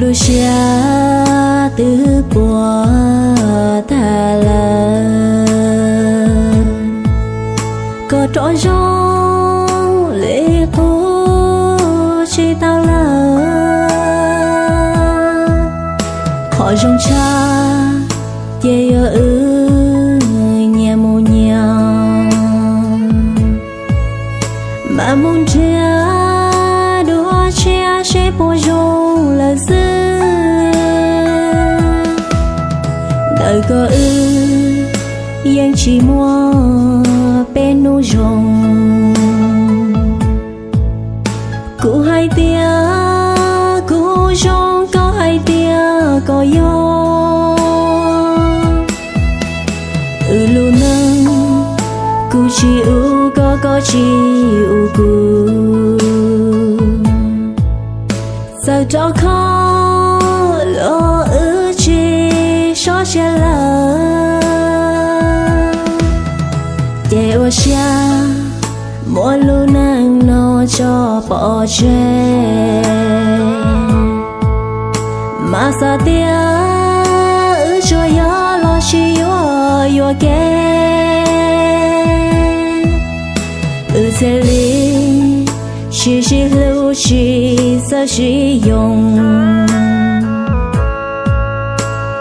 Lub siab twb puas tag lawm, koj rov zoo li qub tsis tau lawm. Qhov zoo tshaj ces yog wb nyias mus nyias, mam mus nrhiav dua tshiab seb puas zoo lawm xwb. Ntawm koj wb yeej tsis muaj peb hnub zoo. Kuv hais tias kuv zoo, koj hais tias koj yog. Wb lub neej kuv tsis ua koj, koj tsis ua kuv. Txawm rau kho los wb tsis sov siab lawm. Ces ua siab muab lub neej no tso pov tseg. Mas xav tias wb tsuas yog los sis yuav yuam kev. Wb thiaj li sib sib hlub, tsis txawj sib yoo.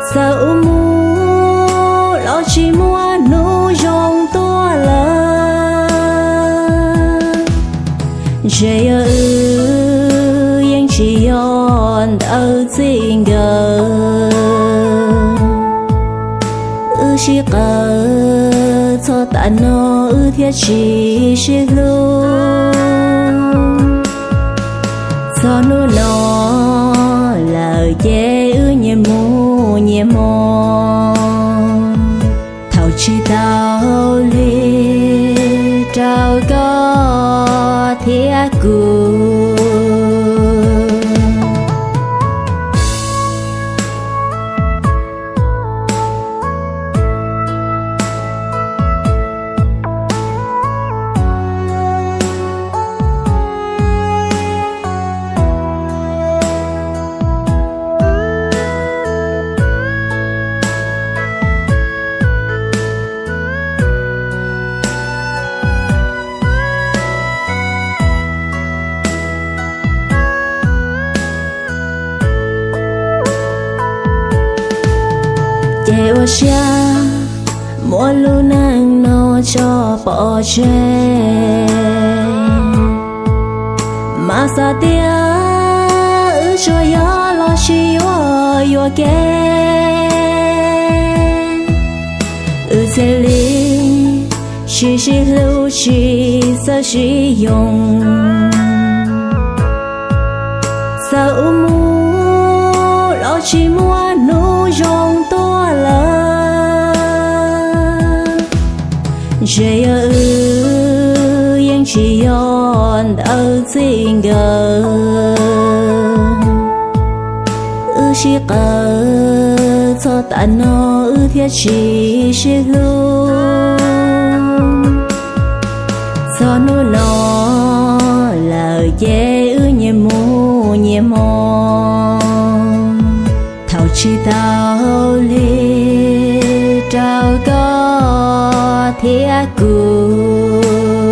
Txawm wb mus los tsis muaj hnub zoo tuaj lawm. Ntshe yog wb yeej tsis yog ntawm txij nkawm. Wb sib qawm txog tam no wb thiaj tsis sib hlub. Txog hnub no lawm ces wb nyias mus nyias hmo. Thaum tsis tau li rau koj thiab kuv. Ces ua siab muab lub neej no tso pov tseg. Mas xav tias wb tsuas yog los sis yuav yuam kev. Wb thiaj li sib sib hlub, tsis txawj sib yoo. Txawm wb mus los tsis muaj hnub zoo tuaj lawm. Ntshe yog wb yeej tsis yog ntawm txij nkawm. Wb sib qawm txog tam no wb thiaj tsis sib hlub. Txog hnub no lawm ces wb nyias mus nyias hmo. Thaum tsis tau li rau koj thiab kuv.